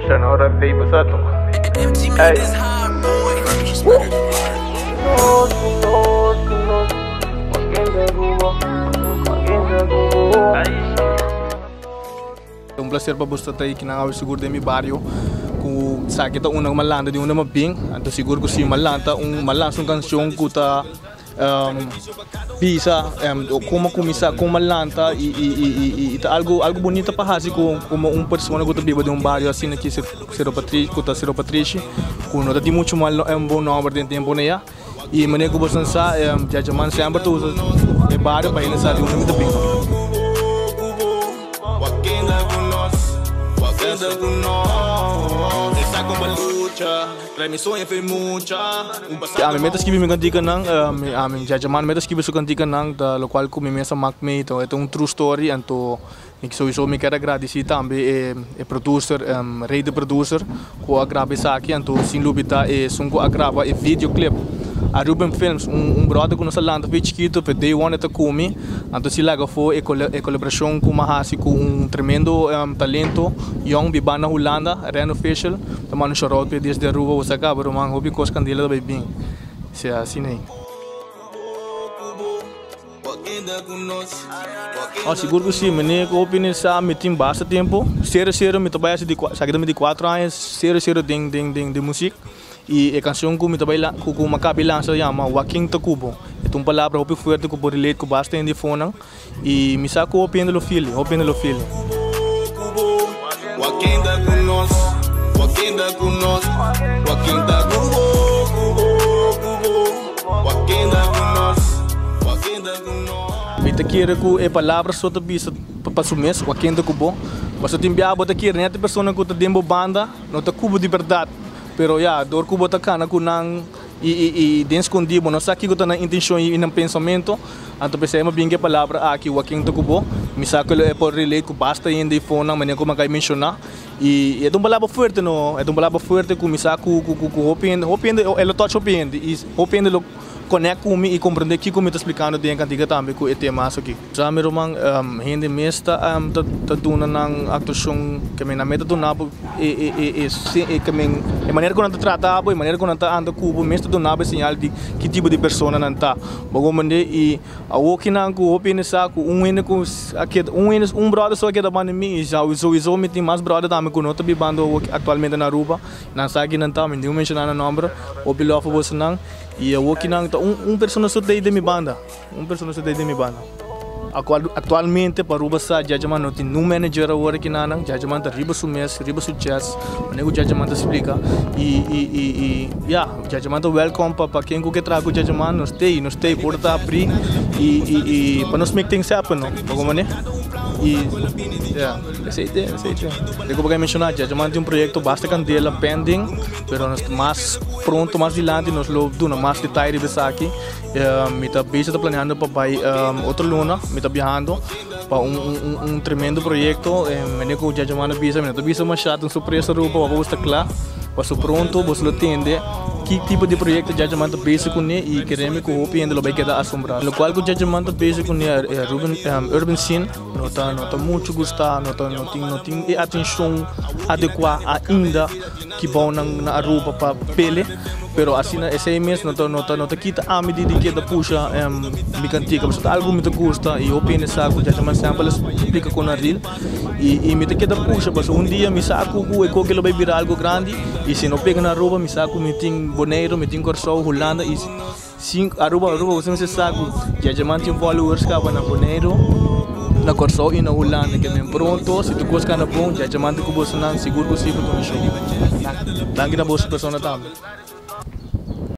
Shanora baby sa to. Hey. Un placer pa boso ta aki nan awe sigur den mi bario ku sa ke ta una ku malanta di unda mabin anto sigur ku si malanta un malansa un cancion ku ta bisa como cuminsa como lanta y y ta algo algo bonito pa haci como un persona cu ta biba den un bario asina ki Cerro Patrishi cu ta Cerro Patrishi cu no ta tin mucho mal bon nomber den tempo na ya y manera cu boso sa Jajaman semper ta usa e bario pa hende sa di unda mi ta bin. Ami mester skibi mi kantikanan, ami Jajaman mester skibi su kantikanan, ta lokual ku mi mes a mak mei, ta e ta un true story, anto mi souiso mi kier a gradisí tambe e producer, Rey de Producer ku a graba esaki, anto sin lubida esun ku a graba e video clip, a Ruben Films, un brother ku nos a lanta for chikitu, for day one e ta ku mi, anto si laga afó e kolaborashon ku mi a hasi ku un tremendo talento yòn bibá na Hulanda, Ren Official. Ta manda un shoutout p'e desde Aruba bo sa caba ruman hopi cos candela ta bay bin sea asina ey. Oh sigur cu si mene cu hopi ne sa mi tin basta tempo serio serio mi ta bay haci di esaki ta mi di cuatro aña serio serio den den den music y e cancion cu mi ta bay cu cu mi a caba di lansa yama Joaquin Tacubo e ta un palabra hopi fuerte cu por relate cu basta hende fonan. Y mi sa cu hopi hende lo feel, hopi hende lo feel. Mi ta kere cu e palabra so ta bisa pa su mes, Joaquin ta cu bo. Pasobra tin bia bo ta kere net e persona cu ta den bo banda no ta cu bo di berdad, pero ya, dor cu bo ta cana cu nan y den scondi bo no sa kico ta nan intencion y nan pensamento. Anto p'esei mi a bin ku e palabra aki, Joaquin ta ku bo. Mi sa ku lo e por relate ku basta hende ei fonan, manera ku mi a kai menshoná. I e ta un palabra fuerte no, e ta un palabra fuerte ku mi sa ku ku ku hopi hende, hopi hende, e lo touch hopi hende i hopi hende lo connect ku mi i komprendé kiko mi ta splikando den e kantika tambe ku e tema asoki. Sa mi ruman, hende mes ta ta duna nan aktuashon ke men nan mes ta duna bo e e e e ke men e manera ku nan ta trata bo, e manera ku nan ta anda ku bo mes ta duna bo e señal di ki tipo di persona nan ta. Bo comprende? Y awor kinan cu hopi hende sa cu un hende cu a keda, un hende, un brother so a keda banda mi y souiso mi tin mas brother tambe cu no ta bibando awor actualmente na Aruba, nan sa kinan ta, mi no tin cu menciona nan nomber, hopi love pa bosonan y awor kinan ta un un persona so ta den mi banda, un persona so ta den mi banda. Actualmente pa Aruba sa Jajaman no tin nun manager awor kinanan, Jajaman ta riba su mes, riba su chest, manera cu Jajaman ta splica y y y y ya. Jajaman ta welcome pa pa ken ku ke traha ku Jajaman, nos tei, nos tei, porta ta abrí i i i pa nos make things happen no, bo komprende? I ya, esei te, esei te. Loke bo ke menshoná, Jajaman tin un proyekto basta kandela pending, pero nos mas pronto, mas dilanti nos lo duna mas detaye riba esaki. Mi ta bezig ta planeando pa bai otro luna, mi ta biahando pa un un un tremendo proyekto, mene ku Jajaman a bisa, mi no ta bisa masha, ta un sorpresa Aruba, wak bo ta kla. Paso pronto boso lo tende ki tipo di proyecto Jajaman ta bezig cune y keremi cu hopi hende lo bay keda asombra. Locual cu Jajaman ta bezig cune e Urban Scene no ta no ta mucho gusta, no ta no tin no tin e atencion adecua ainda ki bou nan na Aruba pa pele, pero asina esey mes no ta no ta no ta kita ami di di keda pusha mi cantica pasobra ta algo mi ta gusta y hopi hende sa cu Jajaman semper lo splica con nan ril. I mi ta keda pusha pasobra un dia mi sa ku ku e koke lo bai bira algo grandi i si no pega na Aruba mi sa ku mi tin Boneiru, mi tin Kòrsou, Hulanda i sin Aruba Aruba bo mester sa ku Jajaman tin followers kaba na Boneiru, na Kòrsou i na Hulanda ke men pronto si tur kos kana bon Jajaman ta ku bosonan sigur ku si pa duna show. Danki na boso persona tambe.